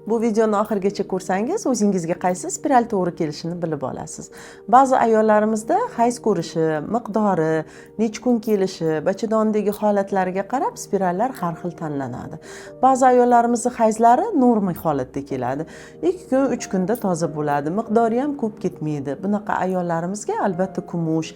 Bu videoni oxirigacha ko'rsangiz, o'zingizga qaysi spiral to'g'ri kelishini bilib olasiz. Ba'zi ayollarimizda hayz ko'rishi, miqdori, necha kun kelishi, bachadondagi holatlariga qarab spirallar har xil tanlanadi. Ba'zi ayollarimizni hayzlari norma holatda keladi. 2 kun, 3 kunda toza bo'ladi. Miqdori ham ko'p ketmaydi. Bunaqa ayollarimizga albatta kumush,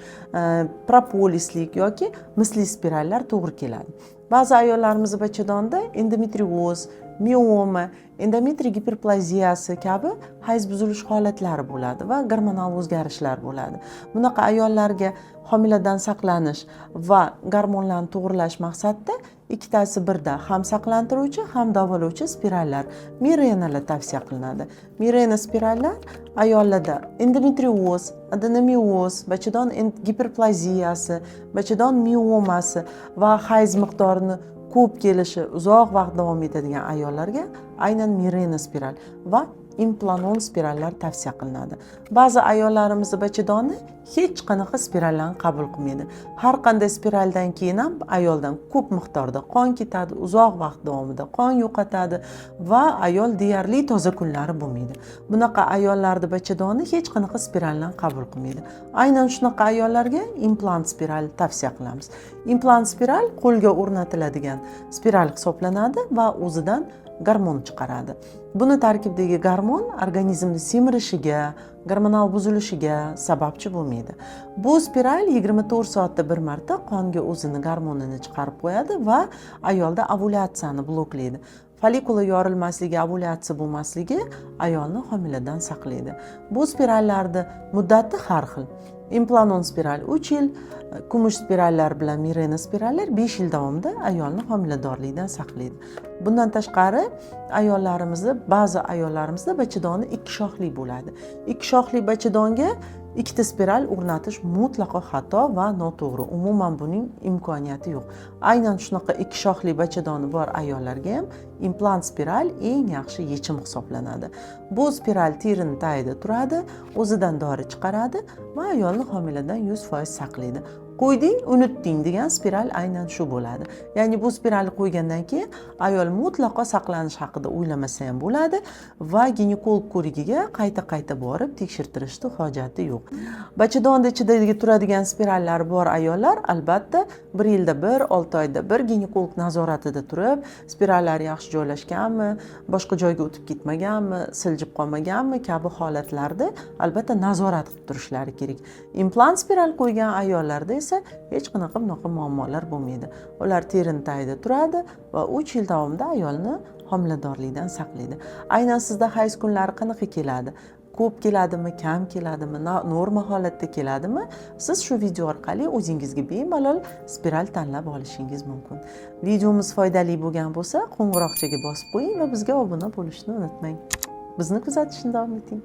propolislik yoki misli spirallar to'g'ri keladi. Ba'zi ayollarimizni bachadonda endometrioz, mioma, endometriy giperplaziyasi kabi hayz buzilish holatlari bo'ladi va gormonal o'zgarishlar bo'ladi. Bunaqa ayollarga homiladan saqlanish va gormonlarni to'g'irlash maqsadida ikkitasi birda ham saqlantiruvchi, ham davolovchi spirallar, Mirenalar tavsiya qilinadi. Mirena spirallar ayollarda endometrioz, adenomioz, bachadon giperplaziyasi, bachadon miomasi va hayz miqdorini ko'p kelishi, uzoq vaqt davom etadigan ayollarga aynan Mirena spiral va Implanon spirallar tavsiya qilinadi. Ba'zi ayollarimizni bachadoni hech qanaqa spirallarni qabul qilmaydi. Har qanday spiraldan keyin ham ayoldan ko'p miqdorda qon ketadi, uzoq vaqt davomida qon yo'qotadi va ayol deyarli toza kunlari bo'lmaydi. Bunaqa ayollarni bachadoni hech qanaqa spirallarni qabul qilmaydi. Aynan shunaqa ayollarga implant spiral tavsiya qilamiz. Implant spiral qo'lga o'rnatiladigan spiral hisoblanadi va o'zidan gormon chiqaradi. Buni tarkibidagi gormon organizmni semirishiga, gormonal buzilishiga sababchi bo'lmaydi. Bu spiral 24 soatda bir marta qonga o'zini gormonini chiqarib qo'yadi va ayolda ovulyatsiyani bloklaydi. Follikula yorilmasligi, ovulyatsiya bo'lmasligi ayolni homiladan saqlaydi. Bu spirallarni muddati har xil. Implanon spiral 3 yil, kumush spirallar bilan Mirena spirallar 5 yil davomida ayolni homiladorlikdan saqlaydi. Bundan tashqari, ayollarimizni, ba'zi ayollarimizda bachadoni ikki shoxli bo'ladi. Ikki shoxli bachadonga ikkita spiral o'rnatish mutlaqo xato va noto'g'ri. Umuman buning imkoniyati yo'q. Aynan shunaqa ikki shoxli bachadoni bor ayollarga ham implant spiral eng yaxshi yechim hisoblanadi. Bu spiral terini tagida turadi, o'zidan dori chiqaradi va ayolni homiladan 100% saqlaydi. Qo'yding, unutding degan spiral aynan shu bo'ladi. Ya'ni bu spiralni qo'ygandan keyin ayol mutlaqo saqlanish haqida o'ylamasa ham bo'ladi va ginekolog ko'rigiga qayta-qayta borib tekshirtirishni hojati yo'q. Bachadonni ichidagi turadigan spirallar bor ayollar albatta bir yilda bir, 6 oyda bir ginekolog nazoratida turib, spirallar yaxshi joylashganmi, boshqa joyga o'tib ketmaganmi, siljib qolmaganmi kabi holatlarda albatta nazorat qilib turishlari kerak. Implant spiral qo'ygan ayollarda esa hech qanaqa bunaqa muammolar bo'lmaydi. Ular terini tagida turadi va 3 yil davomida ayolni homiladorlikdan saqlaydi. Aynan sizda hayz kunlari qanaqa keladi? Ko'p keladimi, kam keladimi, norma holatda keladimi? Siz shu video orqali o'zingizga bemalol spiral tanlab olishingiz mumkin. Videomiz foydali bo'lgan bo'lsa, qo'ng'iroqchaga bosib qo'ying va bizga obuna bo'lishni unutmang. Bizni kuzatishni davom eting.